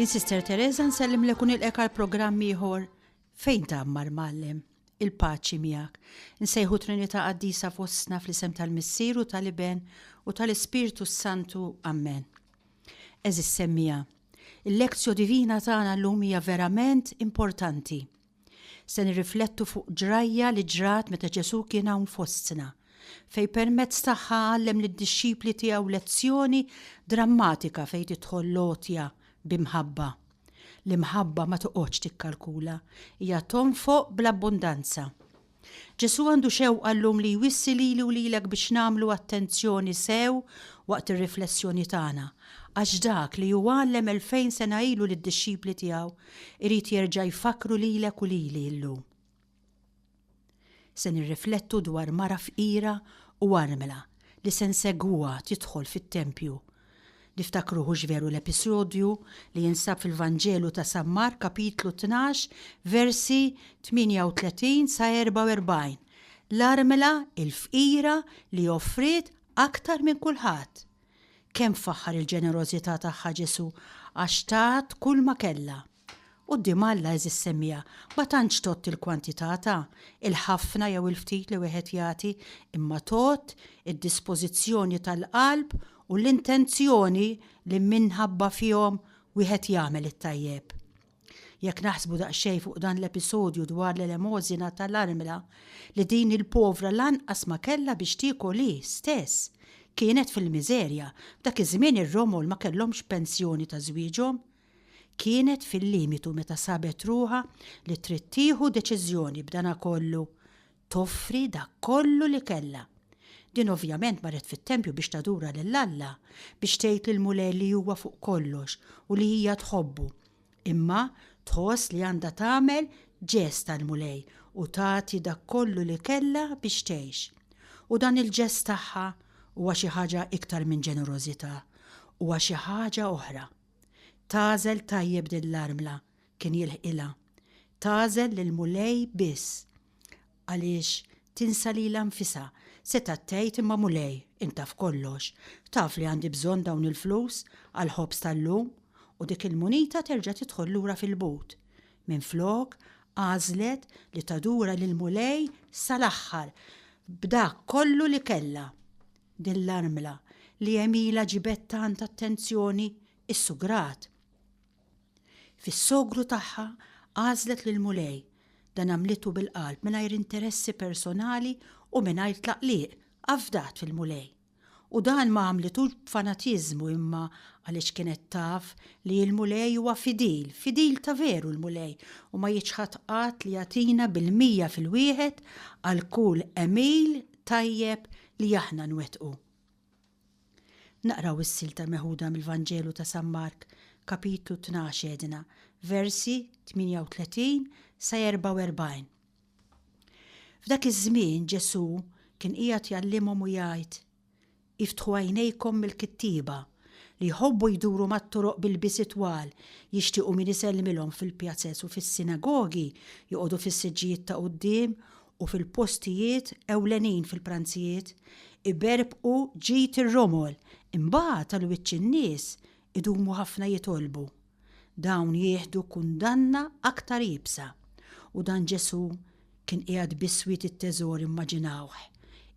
Jien Sister Teresa nsellimlek u nilqek għal programm ieħor fejn tgħammar mgħallem. Il-paċi miegħek. Insejħu Trinità Qaddisa fostna fl-isem tal-Missier u tal-Iben u tal-Ispirtu s-Santu. Ammen. Għeżież semmiegħa, il-Lectio Divina tagħna llum hija verament importanti. Se nirriflettu fuq ġrajja li ġrat meta Ġesù kien hawn fostna, fejn permezz tagħha għallem lid-dixxipli tiegħu lezzjoni drammatika fejn tidħol l-għotja bi mħabba. L-imħabba ma toqgħodx tikkalkula, hija tonfoq bl-abbundanza. Ġesù għandu xewqa llum li jwissi lili u lilek biex nagħmlu attenzjoni sew waqt ir-riflessjoni tagħna, għax dak li hu għallem 2000 sena ilu lid-dixxipli tiegħu irid jerġa' jfakkru lilek u lili llum. Se nirriflettu dwar mara fqira u armla li se nsegwuha tidħol fit-tempju Niftakru hux veru l-episodju li jinsab fil-Vanġelu ta' San Mark kapitlu 12 versi 38 sa 44, l-armla il-fqira li offriet aktar minn kulħadd. Kemm faħħar il-ġenerożità tagħha Ġesù għax tat kulma kellha. Quddiem Alla, għeżież semmiegħa, ma tantx tgħodd il-kwantità ta', il-ħafna jew il-ftit li wieħed jagħti, imma tgħodd id-dispożizzjoni tal-qalb u l-intenzjoni li minħabba fihom wieħed jagħmel it-tajjeb. Jekk naħsbu daqsxejn fuq dan l-episodju dwar l-elemożina tal-armla, li din il-povra lanqas ma kellha biex tiekol hi stess, kienet fil-miżerja, f'dak iż-żmien ir-romol ma kellhomx pensjoni ta' żwieġhom, Kienet fil-limitu meta sabet ruħha li trid tieħu deċiżjoni b'danakollu toffri dak kollu li kellha. Din ovvjament marret fit-tempju biex tadura lil Alla, biex tgħid lill-Mulej li huwa fuq kollox u li hija tħobbu. Imma tħoss li għandha tagħmel ġest għall-Mulej u tagħti dak kollu li kellha biex tgħix. U dan il-ġest tagħha huwa xi ħaġa iktar minn ġenerożità, huwa xi ħaġa oħra. Tagħżel tajjeb din l-armla, kien jilħqilha. Tagħżel lill-Mulej biss. Għaliex tinsa lilha nfisha, setgħet tgħid imma Mulej, int taf kollox, taf li għandi bżonn dawn il-flus għall-ħobż tal-lum u dik il-munita terġa' tidħol lura fil-but. Minflok, għażlet li tadura lill-Mulej sal-aħħar b'dak kollu li kellha. Din l-armla li għemilha ġibed tant attenzjoni issugrat. Fis-sogru tagħha għażlet lill-Mulej, dan għamlitu bil-qalb mingħajr interessi personali u mingħajr tlaqliq, afdat fil-Mulej. U dan ma għamlitux b'fanatiżmu imma għaliex kienet taf li l-Mulej huwa fidil, fidil ta' veru l-Mulej u ma jiċħad qatt li jagħtina bil-mija fil-wieħed għal kull għemil tajjeb li aħna nwettqu. Naqraw is-silta meħuda mill-Vanġelu ta' San Mark, kapitlu 12 għedna, versi 38 sa 44. F'dak iż-żmien Ġesù kien qiegħed jgħallimhom u jgħid, Iftħu għajnejkom mill-kittieba, li jħobbu jduru mat-toroq bi lbiesi twal, jixtiequ min isellmilhom fil-pjazez u fis-sinagogi, joqogħdu fis-siġġijiet ta' quddiem u fil-postijiet ewlenin fil-pranzijiet, iberbqu ġid ir-romol, imbagħad għal wiċċ in-nies idumu ħafna jitolbu. Dawn jieħdu kundanna aktar iebsa. U dan Ġesù kien qiegħed biswit it-teżor immaġinawh,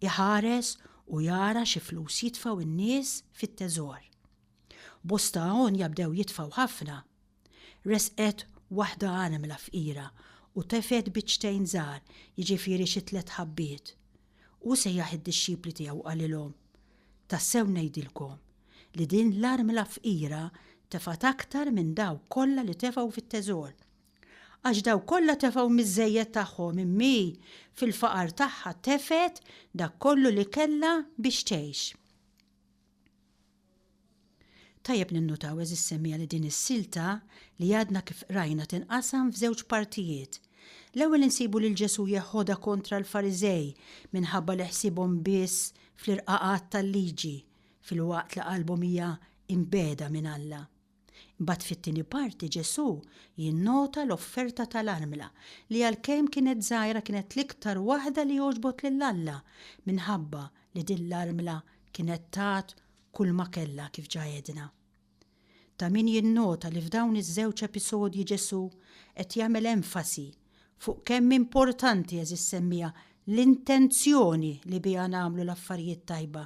iħares u jara xi flus jitfgħu n-nies fit-teżor. Bosta għonja bdew jitfgħu ħafna. Resqet waħda armla fqira u tefgħet biċċtejn żgħar, jiġifieri xi tlett ħabbiet. Hu sejjaħ id-dixxipli tiegħu u qalilhom, Tassew ngħidilkom, li din l-armla fqira tefgħet aktar minn dawk kollha li tefgħu fit-teżor. Għax dawk kollha tefgħu miż-żejjed tagħhom imma hi fil-faqar tagħha tefgħet dak kollu li kellha biex tgħix. Tajjeb ninnutaw għeżież semmiegħa li din is-silta li għadna kif qrajna tinqasam f'żewġ partijiet. L-ewwel insibu lil Ġesù jeħodha kontra l-Fariżej minħabba li ħsiebhom biss fl-irqaqat tal-liġi filwaqt li qalbhom hija imbiegħda minn Alla. Imbagħad fit-tieni parti Ġesù jinnota l-offerta tal-armla li għalkemm kienet żgħira kienet l-iktar waħda li għoġbot lil Alla minħabba li din l-armla kienet tat kulma kellha kif ġa għedna. Ta' min jinnota li f'dawn iż-żewġ episodji Ġesù qed jagħmel enfasi fuq kemm importanti, għeżież semmiegħa, l-intenzjoni li biha nagħmlu l-affarijiet tajba.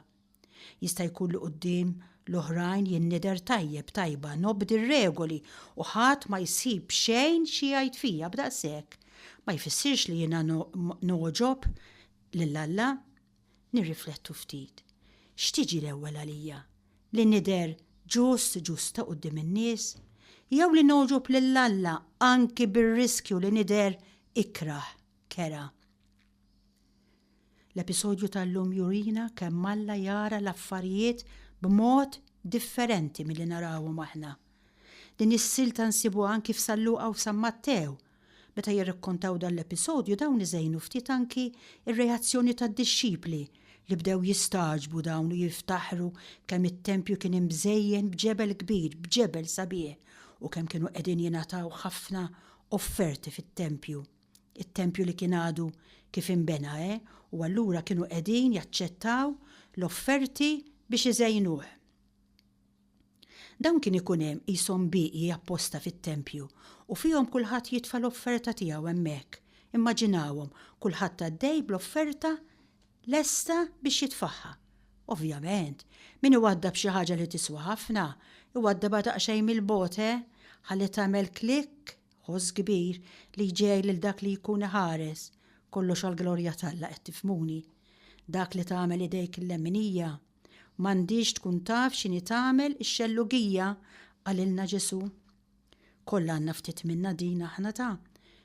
Jista' jkun li quddiem l-oħrajn jien nidher tajjeb, tajba, nobdi r-regoli u ħadd ma jsib xejn xi jgħid fija b'daqshekk ma jfissirx li jiena nogħġob lil Alla. Nirriflettu ftit. X'tiġi l-ewwel għalija? Li nidher ġust, ġusta quddiem in-nies? Jew li nogħġob lil Alla anki bir-riskju li nidher ikrah, kerha? L-episodju tal-lum jurina kemm Alla jara l-affarijiet b'mod differenti milli narawhom aħna. Din is-silta nsibuha anki f'San Luqa u f'San Mattew. Meta jirrakkontaw dan l-episodju dawn iżejnu ftit anki r-reazzjoni tad-dixxipli li bdew jistagħġbu dawn u jiftaħru kemm it-tempju kien imżejjen b'ġebel kbir, b'ġebel sabiħ u kemm kienu qegħdin jingħataw ħafna offerti fit-tempju. It-tempju li kien għadu kif inbena, eh, u allura kienu qegħdin jaċċettaw l-offerti biex iżejnuh. Dawn kien ikun hemm qishom bieqji apposta fit-tempju u fihom kulħadd jitfa' l-offerta tiegħu hemmhekk. Immaġinawhom, kulħadd għaddej bl-offerta lesta biex jitfagħha. Ovvjament, min iwaddab xi ħaġa li tiswa ħafna, iwaddabha daqsxejn mill-bogħod, eh, ħalli tagħmel klikk Ħoss kbir li jġegħel lil dak li jkun iħares, kollox għall-glorja t'Alla qed tifhmuni. Dak li tagħmel idejk il-leminija, m'għandhiex tkun taf x'inhi tagħmel ix-xellugija, qalilna Ġesù. Kollha għandna ftit minnha din aħna ta'.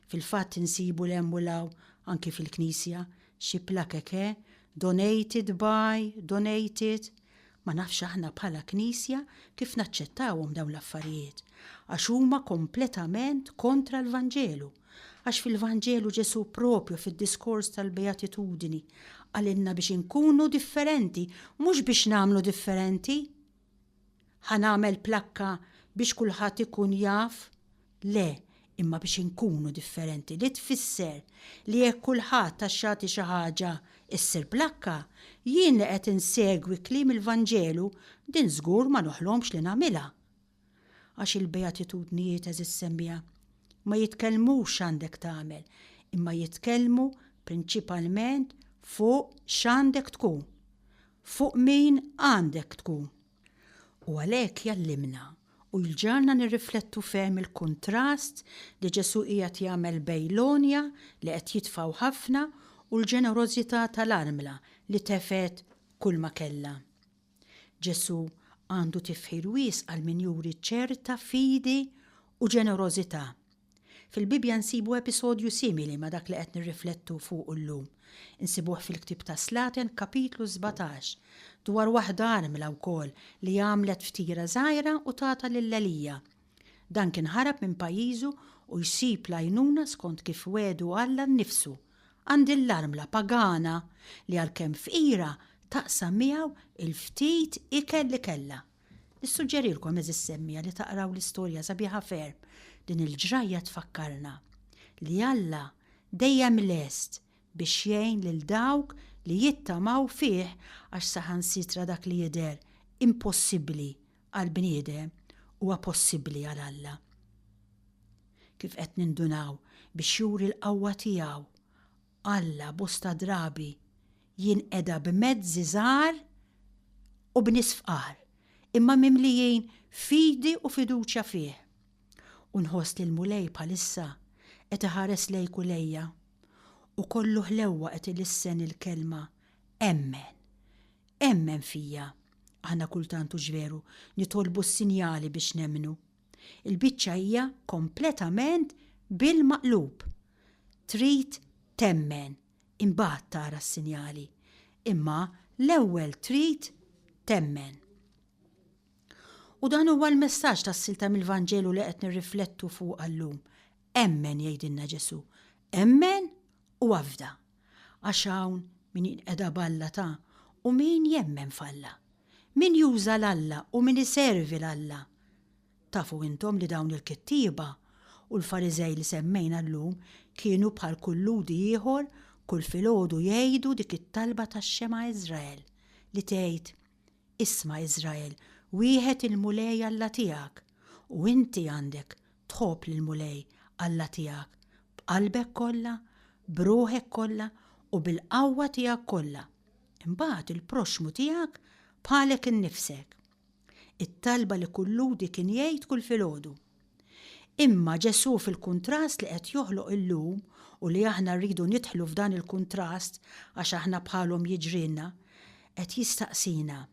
Fil-fatt insibu 'l hemm u 'l hawn anki fil-knisja xi plakek eh, donated by, donated. Ma nafx aħna bħala Knisja kif naċċettawhom dawn l-affarijiet, għax huma kompletament kontra l-Vanġelu. Għax fil-Vanġelu Ġesù propju fid-diskors tal-Beatitudini qalilna biex inkunu differenti, mhux biex nagħmlu differenti. Ħa nagħmel plakka biex kulħadd ikun jaf Le, imma biex inkunu differenti, li tfisser li jekk kulħadd għax jagħti xi ħaġa issir plakka, jien li qed insegwi kliem il-Vanġelu din żgur ma noħlomx li nagħmilha. Għax il-Beatitudnijiet għeżież semmiegħa, ma jitkellmux x'għandek tagħmel, imma jitkellmu prinċipalment fuq x'għandek tkun, fuq min għandek tkun. U għalhekk jgħallimna u jġagħalna nirriflettu ferm il-kuntrast li Ġesù qiegħed jagħmel bejn l-għonja li qed jitfgħu ħafna u l-ġenerożità tal-armla li tefgħet kulma kellha. Ġesù għandu tifħir wiesq għal min juri ċerta fidi u ġenerożità. Fil-Bibbja nsibu episodju simili ma' dak li qed nirriflettu fuqu llum. Insibuh fil-ktieb tas-Slaten kapitlu 17, dwar waħda armla wkoll li għamlet ftira żgħira u tatha lil Elija. Dan kien ħarab minn pajjiżu u jsib l-għajnuna skont kif wiegħdu Alla nnifsu. Għand din l-armla pagana li għalkemm fqira taqsam miegħu il-ftit ikel li kellha. Nissuġġerilkom għeżież semmiegħa li taqraw l-istorja sabiħa ferm. Din il-ġrajja tfakkarna li Alla dejjem lest biex jgħin lil dawk li jittamaw fih għax saħansitra dak li jidher impossibbli għall-bniedem huwa possibbli għal Alla. Kif qed nindunaw biex juri l-qawwa tiegħu Alla bosta drabi jinqeda b'mezzi żgħar u b'nies fqar, imma mimlijin fidi u fiduċja fih. U nħoss li l-Mulej bħalissa qed iħares lejk u lejja, u kollu ħlewwa qed ilissen il-kelma, Emmen! Emmen fija! Aħna kultant hux veru, nitolbu s-sinjali biex nemmnu. Il-biċċa hija kompletament bil-maqlub. Trid temmen, imbagħad tara s-sinjali. Imma l-ewwel trid temmen. U dan huwa l-messaġġ tas-silta mill-Vanġelu li qed nirriflettu fuqha llum. Emmen jgħidilna Ġesù. Emmen u afda. Għax hawn min jinqeda b'Alla ta' u min jemmen f'Alla. Min juża 'l Alla u min iservi 'l Alla. Tafu intom li dawn il-kittieba u l-Fariżej li semmejna llum kienu bħal kull Lhudi ieħor kull filgħodu jgħidu dik it-talba tax-Xema Iżrael li tgħid, Isma' Iżrael, wieħed il-Mulej Alla tiegħek. U inti għandek tħobb lill-Mulej Alla tiegħek b'qalbek kollha, b'ruħek kollha u bil-qawwa tiegħek kollha. Imbagħad il-proxxmu tiegħek bħalek innifsek. It-talba li kull Lhudi kien jgħid kull filgħodu. Imma Ġesù fil-kuntrast li qed joħloq illum u li aħna rridu nidħlu f'dan il-kuntrast għax aħna bħalhom jiġrilna, qed jistaqsina,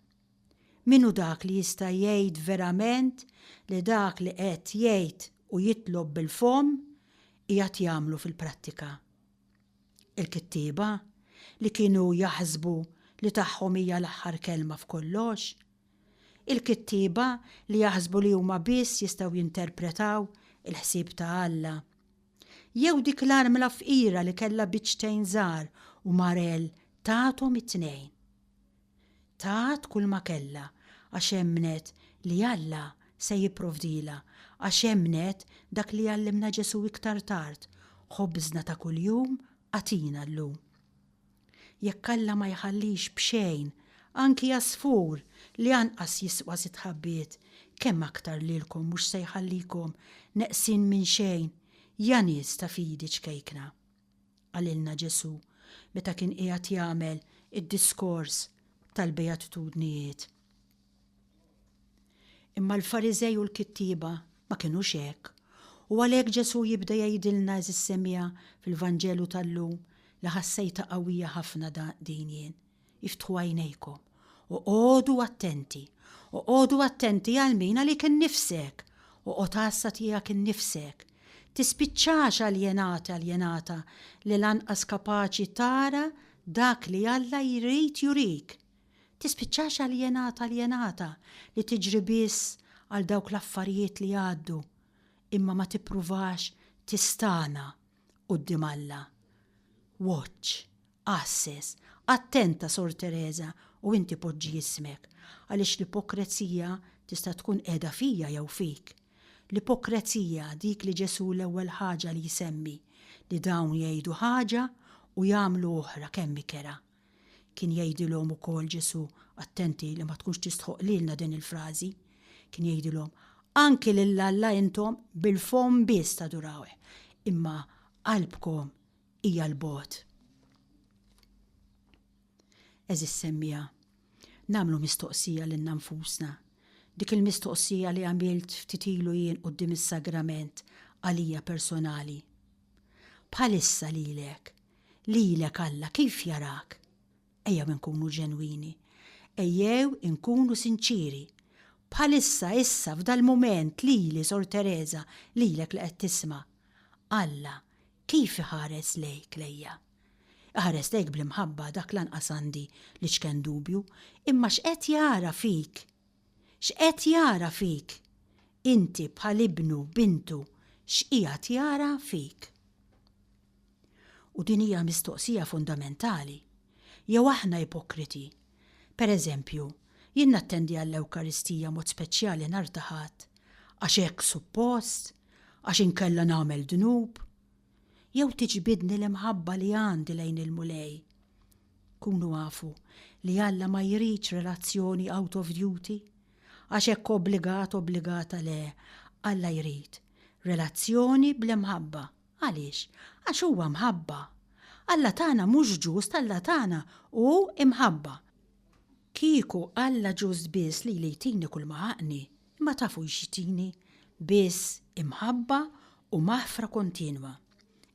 Min hu dak li jista' jgħid verament li dak li qed jgħid u jitlob bil-fomm qiegħed jagħmlu fil-prattika? Il-kittieba, li kienu jaħsbu li tagħhom hija l-aħħar kelma f'kollox? Il-kittieba li jaħsbu li huma biss jistgħu jinterpretaw il-ħsieb ta' Alla? Jew dik l-armla fqira li kellha biċċtejn żgħar u marel tathom it-tnejn? Tat kulma kellha għax emmnet li Alla se jipprovdilha, għax emmnet dak li għallimna Ġesù iktar tard, Ħobżna ta' kuljum agħtina llum. Jekk Alla ma jħallix b'xejn anki għasfur li anqas jiswa sitt ħabbiet, kemm aktar lilkom mhux se jħallikom neqsin minn xejn, ja nies ta' fidi ċkejkna. Qalilna Ġesù meta kien qiegħed jagħmel id-diskors tal-Beatitudnijiet. Imma l-Fariżej u l-kittieba ma kinux hekk, u għalhekk Ġesù jibda jgħidilna għeżież semmiegħa fil-Vanġelu tal-lum li ħassejtha qawwija ħafna din jien. Iftħu għajnejkom. Oqogħdu attenti. Oqogħdu attenti għal min? Għalik innifsek. Oqgħod għassa tiegħek innifsek. Tispiċċax aljenat, aljenata li lanqas kapaċi tara dak li Alla jrid jurik. Tispiċċax aljenat, aljenata li tiġri biss għal dawk l-affarijiet li jgħaddu imma ma tippruvax tistagħna quddiem Alla. Watch. Għasses, attenta Sor Tereża u inti poġġi ismek, għaliex l-ipokrezija tista' tkun qiegħda fija jew fik. L-ipokrezija, dik li Ġesù l-ewwel ħaġa li jsemmi, li dawn jgħidu ħaġa u jagħmlu oħra kemm hi kerha. Kien jgħidilhom ukoll Ġesù, attenti li ma tkunx tistħoqq lilna din il-frażi, kien jgħidilhom, anki lil Alla intom bil-fomm biss tadurawh, imma qalbkom hija 'l bogħod. Għeżież semmiegħa, nagħmlu mistoqsija lilna nfusna, dik il-mistoqsija li għamilt ftit ilu jien quddiem is-sagrament għalija personali. Bħalissa lilek, lilek Alla kif jarak? Ejjew inkunu ġenwini. Ejjew inkunu sinċieri. Bħalissa, issa, f'dal-mument, lili, Sor Tereża, lilek li qed tisma', Alla Kif iħares lejk, lejja? Iħares lejk bl-imħabba, dak lanqas għandi l-iċken dubju, imma x'qed jara fik? X'qed jara fik? Inti bħal ibnu, bintu, x'qiegħed jara fik? U din hija mistoqsija fundamentali. Jew aħna ipokriti? Per eżempju, jien nattendi għall-Ewkaristija mod speċjali nhar ta' Ħadd għax hekk suppost, għax inkella nagħmel dnub? Jew tiġbidni l-imħabba li għandi lejn il-Mulej? Kunu afu li Alla ma jridx relazzjoni out of duty, għax hekk obbligat obbligata le, Alla jrid relazzjoni bl-imħabba. Għaliex? Għax huwa mħabba. Alla tagħna mhux ġust, Alla tagħna hu imħabba. Kieku Alla ġust biss lili jtini kull ma ħaqqni, Imma tafu x'jtini? Biss imħabba u maħfra kontinwa.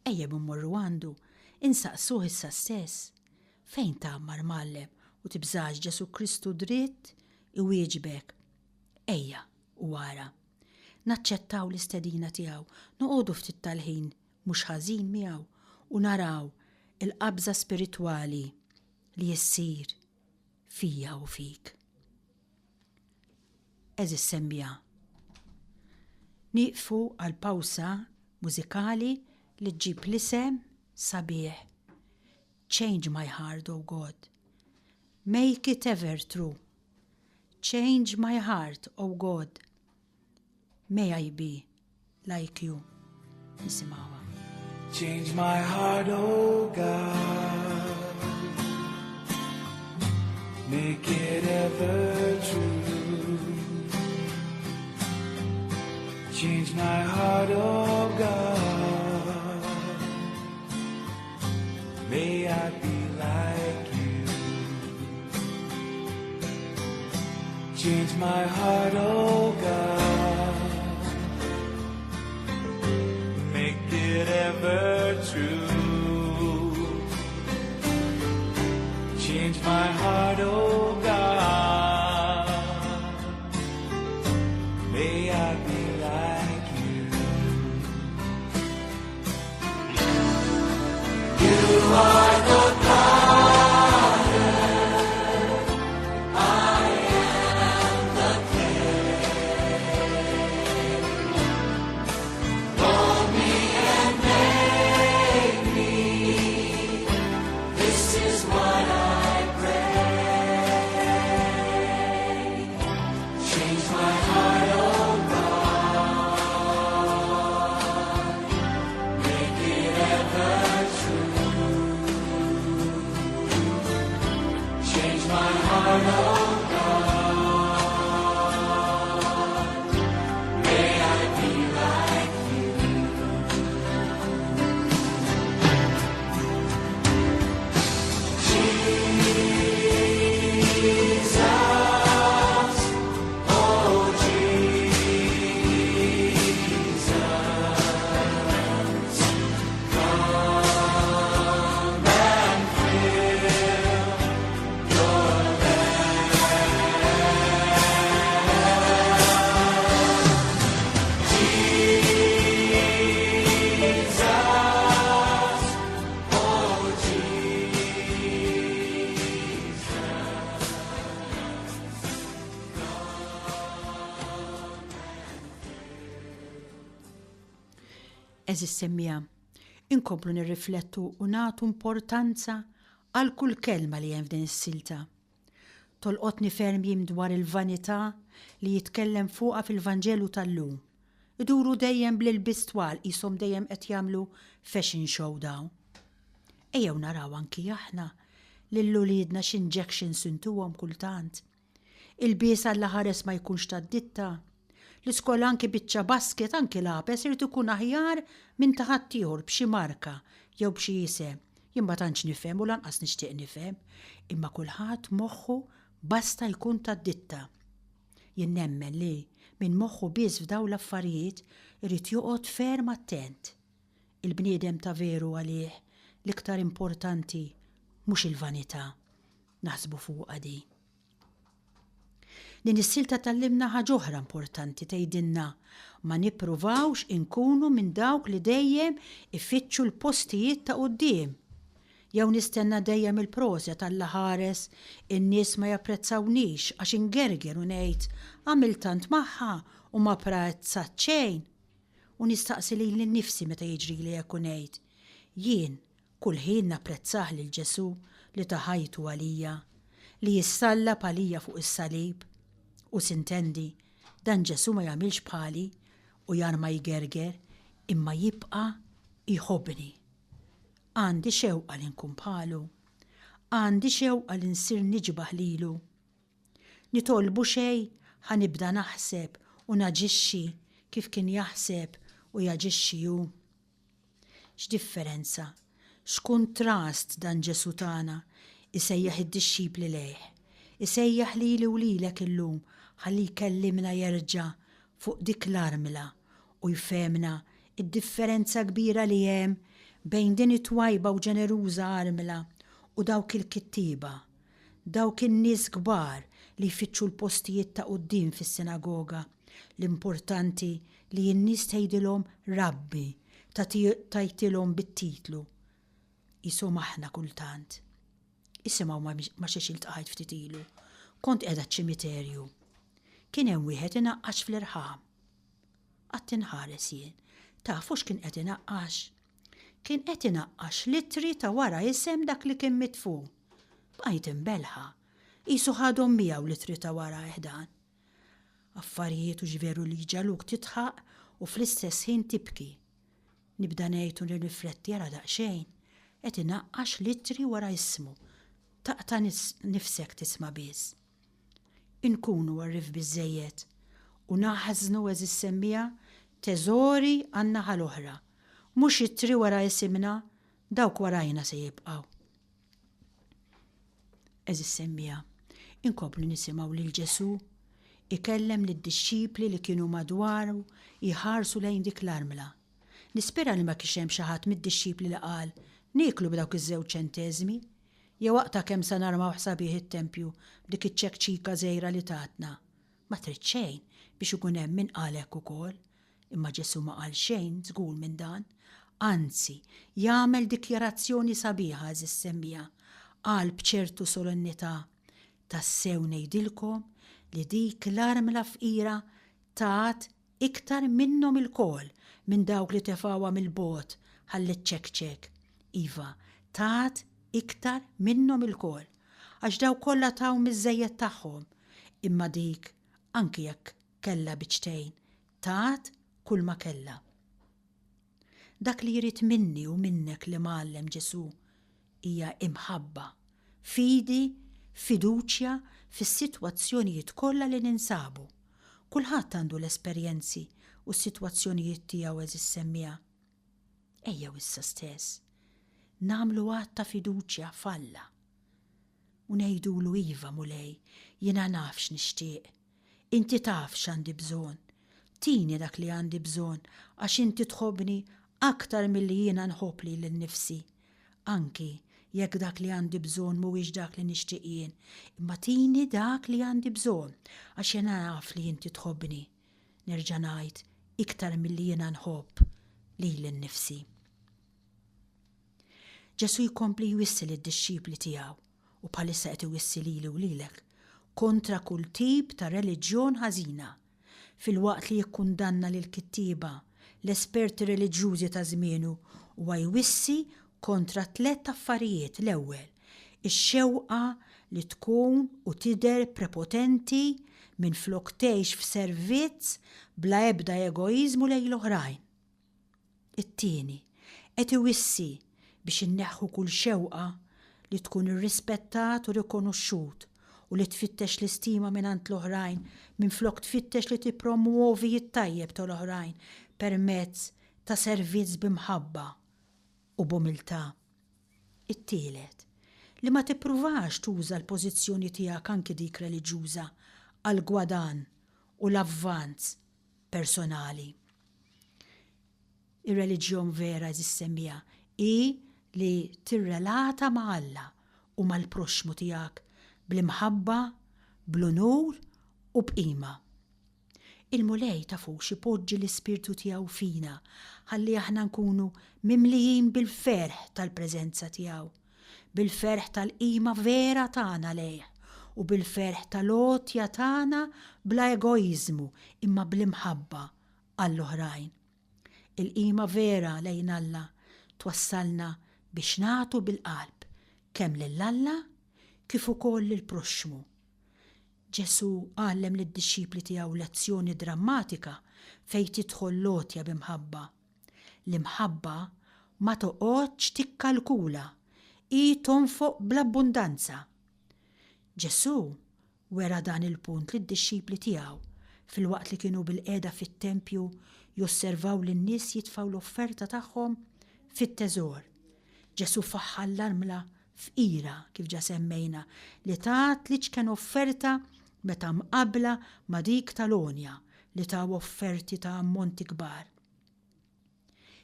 Ejjew immorru għandu, insaqsuh issa stess. Fejn tgħammar Mgħallem u tibżax Ġesù Kristu dritt iwieġbek, Ejja u ara. Naċċettaw l-istedina tiegħu, noqogħdu ftit tal-ħin mhux ħażin miegħu u naraw il-qabża spiritwali li ssir fija u fik. Għeżież semmiegħa, nieqfu għal pawsa mużikali li ġġib l-isem sabiħ Change my heart, O God. Make it ever true. Change my heart, O God. May I be like you. Nisimgħuha. Change my heart, oh God. Make it ever true. Change my heart, oh God. May I be like you. Change my heart, oh God. Make it ever true. Change my heart, oh God. May I be like you. You are the potter, I am the clay. Mold me and make me. This is what I pray. Change my heart, oh God. Make it ever true. Change my heart, oh God. May I be like you. Jesus, oh Jesus, come and fill your land. Jesus, oh Jesus. Għeżież semmiegħa, inkomplu nirriflettu u nagħtu importanza għal kull kelma li hemm f'din is-silta. Tolqotni ferm jiem dwar il-vanità li jitkellem fuqha fil-Vanġelu tal-lum. Iduru dejjem bl-ilbies twal qishom dejjem qed jagħmlu fashion show dawn. Ejjew naraw anki aħna lil uliedna x'injections intuhom kultant. Ilbies allaħares ma jkunx tad-ditta. L-iskola anki biċċa basket, anki lapes irid ikun aħjar minn ta' ħaddieħor b'xi marka jew b'xi isem. Jien ma tantx nifhem u lanqas nixtieq nifhem, imma kulħadd moħħu basta jkun tad-ditta. Jien nemmen li min moħħu biss f'dawn l-affarijiet irid joqgħod ferm attent. Il-bniedem ta' veru għalih l-iktar importanti mhux il-vanità. Naħsbu fuqha din. Din is-silta tgħallimna ħaġa oħra importanti tgħidilna ma nippruvawx inkunu minn dawk li dejjem ifittxu l-postijiet ta' quddiem. Jew nistenna dejjem il-proset Alla ħares in-nies ma japprezzawniex għax ingerger u ngħid għamilt tant magħha u ma apprezzat xejn. U nistaqsi lili nnifsi meta jiġrili hekk u ngħid jien Kull ħin napprezzah lil Ġesù li ta ħajtu għalija, li jissallab għalija fuq is-salib. U sintendi, dan Ġesù ma jagħmilx bħali u jarma jgerger, imma jibqa' jħobbni. Għandi xewqa li nkun bħalu. Għandi xewqa li nsir niġbah lilu. Nitolbu xejn ħa nibda naħseb u naġixxi kif kien jaħseb u jaġixxi hu. X'differenza, x'kuntrast dan Ġesù tagħna jsejjaħ id-dixxipli lejh, isejjaħ lili u lilek illum ħalli jkellimna jerġa' fuq dik l-armla u jfehmna d-differenza kbira li hemm bejn din it-twajba u ġeneruża armla u dawk il-kittieba, dawk in-nies kbar li jfittxu l-postijiet ta' quddiem fis-sinagoga. L-importanti li n-nies tgħidilhom Rabbi, tgħidilhom bit-titlu. Qishom aħna kultant. Isimgħu ma' xiex iltqajt ftit ilu. Kont qiegħda ċ-ċimiterju. Kien hemm wieħed inaqqax fl-irħam. Qatt inħares jien. Tafu x'kien qed inaqqax? Kien qed inaqqax l-ittri ta' wara isem dak li kien midfun. Bqajt imbellħa. Qisu ħadhom miegħu l-ittri ta' warajh dan. Affarijiet hux veru li jġagħluk tidħaq u fl-istess ħin tibki. Nibda ngħid u nirrifletti ara daqsxejn, qed inaqqax l-ittri wara ismu. Taqta' nifsek tisma' biss. Inkunu għorrief biżżejjed u naħżnu għeżież semmiegħa? Teżori għan-naħa l-oħra. Mhux ittri wara isimna, dawk warajna se jibqgħu. Għeżież semmiegħa, inkomplu nisimgħu lil Ġesù ikellem lid-dixxipli li kienu madwaru jħarsu lejn dik l-armla. Nispera li ma kienx hemm xi ħadd mid-dixxipli li qal, Nieklu b'dawk iż-żewġ ċenteżmi! Jew aqta' kemm sa narmawh sabiħ it-tempju b'dik iċ-ċekċika żgħira li tatna! Ma trid xejn biex ikun hemm min qal hekk ukoll. Imma Ġesù ma qal xejn żgur minn dan. Anzi, jagħmel dikjarazzjoni sabiħa għeżież semmiegħa. Qal b'ċertu solennità, Tassew ngħidilkom li dik l-armla fqira tat iktar minnhom ilkoll, minn dawk li tefgħuha mill-bogħod ħalli ċċekċek. Iva, tat iktar minnhom ilkoll. Għax dawk kollha taw miż-żejjed tagħhom, imma dik, anki jekk kellha biċċtejn, tat kulma kellha. Dak li jrid minni u minnek l-Imgħallem Ġesù hija imħabba, fidi, fiduċja fis-sitwazzjonijiet kollha li ninsabu. Kulħadd għandu l-esperjenzi u s-sitwazzjonijiet tiegħu għeżież semmiegħa. Ejjew issa stess nagħmlu att ta' fiduċja f'Alla u ngħidulu iva Mulej, jiena naf x'nixtieq. Inti taf x'għandi bżonn. Tini dak li għandi bżonn għax inti tħobbni aktar milli jiena nħobb lili nnifsi. Anki jekk dak li għandi bżonn mhuwiex dak li nixtieq jien, imma tini dak li għandi bżonn għax jiena naf li inti tħobbni. Nerġa' ngħid, iktar milli jiena nħobb lili nnifsi. Ġesù jkompli jwissi lid-dixxipli tiegħu, u bħalissa qed iwissi lili u lilek, kontra kull tip ta' reliġjon ħażina. Filwaqt li jikkundanna lill-kittieba, l-esperti reliġjużi ta' żmienu, huwa jwissi kontra tlett affarijiet, l-ewwel, ix-xewqa li tkun u tidher prepotenti minflok tgħix f'servizz bla ebda egoiżmu lejn l-oħrajn. It-tieni, qed iwissi biex inneħħu kull xewqa li tkun irrispettat u rikonoxxut u li tfittex l-istima mingħand l-oħrajn minflok tfittex li tippromwovi t-tajjeb tal-oħrajn permezz ta' servizz bi mħabba u b'umiltà. It-tielet, li ma tippruvax tuża l-pożizzjoni tiegħek anki dik reliġjuża għall-gwadann u l-avvanz personali. Ir-reliġjon vera eżis semmiha hi li tirrelata ma' Alla u mal-proxxmu tiegħek bl-imħabba, bl-unur u b'qima. Il-Mulej tafux ipoġġi l-Ispirtu tiegħu fina ħalli aħna nkunu mimlijin bil-ferħ tal-preżenza tiegħu, bil-ferħ tal-qima vera tagħna lejh u bil-ferħ tal-għotja tagħna bla egoiżmu imma bl-imħabba għall-oħrajn. Il-qima vera lejn Alla twassalna biex nagħtu bil-qalb kemm lil Alla kif ukoll lill-proxxmu. Ġesù għallem lid-dixxipli tiegħu lezzjoni drammatika fejn tidħol l-għotja bi mħabba. L-imħabba ma toqgħodx tikkalkula, hi tonfoq bl-abbundanza. Ġesù wera dan il-punt lid-dixxipli tiegħu filwaqt li kienu bilqiegħda fit-tempju josservaw lin-nies jitfgħu l-offerta tagħhom fit-teżor. Ġesù faħħar l-armla fqira, kif ġa semmejna, li tat l-iċken offerta meta mqabbla ma' dik tal-għonja li taw offerti ta' ammonti kbar.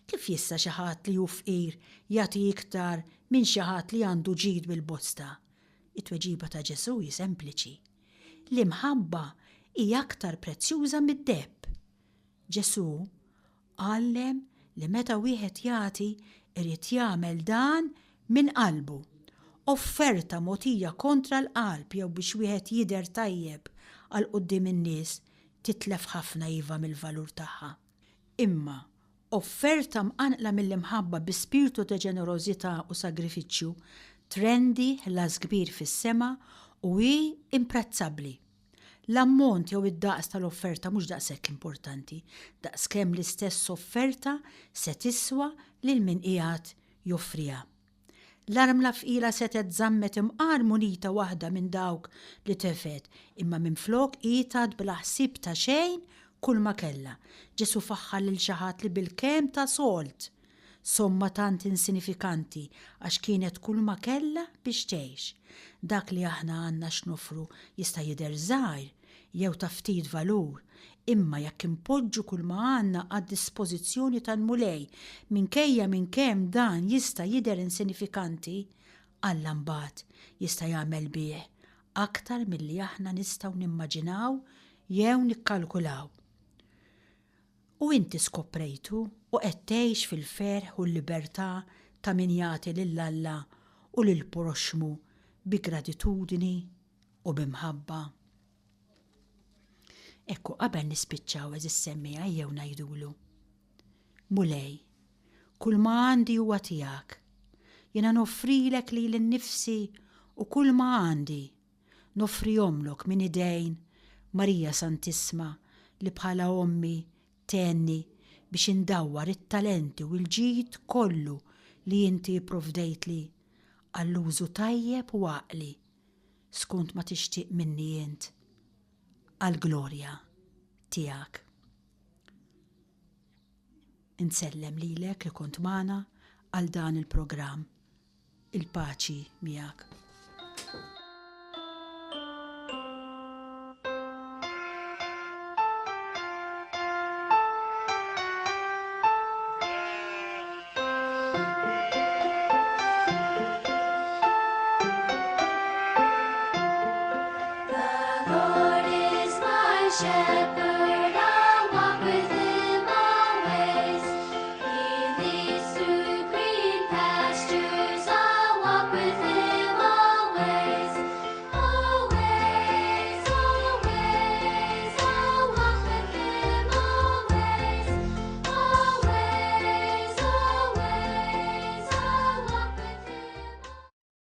Kif jista' xi ħadd li hu fqir jagħti iktar minn xi ħadd li għandu ġid bil-bosta? It-tweġiba ta' Ġesù hi sempliċi. L-imħabba hi aktar prezzjuża mid-deheb. Ġesù għallem li meta wieħed jagħti irid jagħmel dan minn qalbu. Offerta mogħtija kontra l-qalb jew biex wieħed jidher tajjeb għal quddiem in-nies titlef ħafna iva mill-valur tagħha. Imma, offerta mqanqla mill-imħabba bi spirtu ta' ġenerożità u sagrifiċċju trendi ħlas kbir fis-sema u hi imprezzabbli. L-ammont jew id-daqs tal-offerta mhux daqshekk importanti, daqskemm l-istess offerta se tiswa lil min qiegħed joffriha. L-armla fqira setgħet żammet imqar munita waħda minn dawk li tefgħet, imma minflok hi tat bla ħsieb ta' xejn Kulma kellha. Ġesù faħħar lil xi ħadd li bilkemm ta sold, somma tant insinifikanti għax kienet kulma kellha biex tgħix. Dak li aħna għandna x'noffru jista' jidher żgħir jew ta' ftit valur, imma jekk inpoġġu kulma għandna għad-dispożizzjoni tal-Mulej, minkejja minn kemm dan jista' jidher insinifikanti, Alla mbagħad jista' jagħmel bih aktar milli aħna nistgħu nimmaġinaw jew nikkalkulaw. U inti skoprejtu u qed tgħix fil-ferħ u l-libertà ta' min jagħti lil Alla u lill-proxxmu bi gratitudni u bi mħabba. Ekku qabel nispiċċaw għeżież semmiegħa ejjew ngħidulu, Mulej, kull ma għandi huwa tiegħek. Jiena noffrilek lili nnifsi u kull ma għandi. Noffrihomlok minn idejn Marija Santissma li bħala ommi tgħinni biex indawwar it-talenti u l-ġid kollu li inti pprovdejtli għall-użu tajjeb u għaqli skont ma tixtieq minni int għall-glorja tiegħek. Insellem lilek li kont magħna għal dan il-programm. Il-paċi miegħek.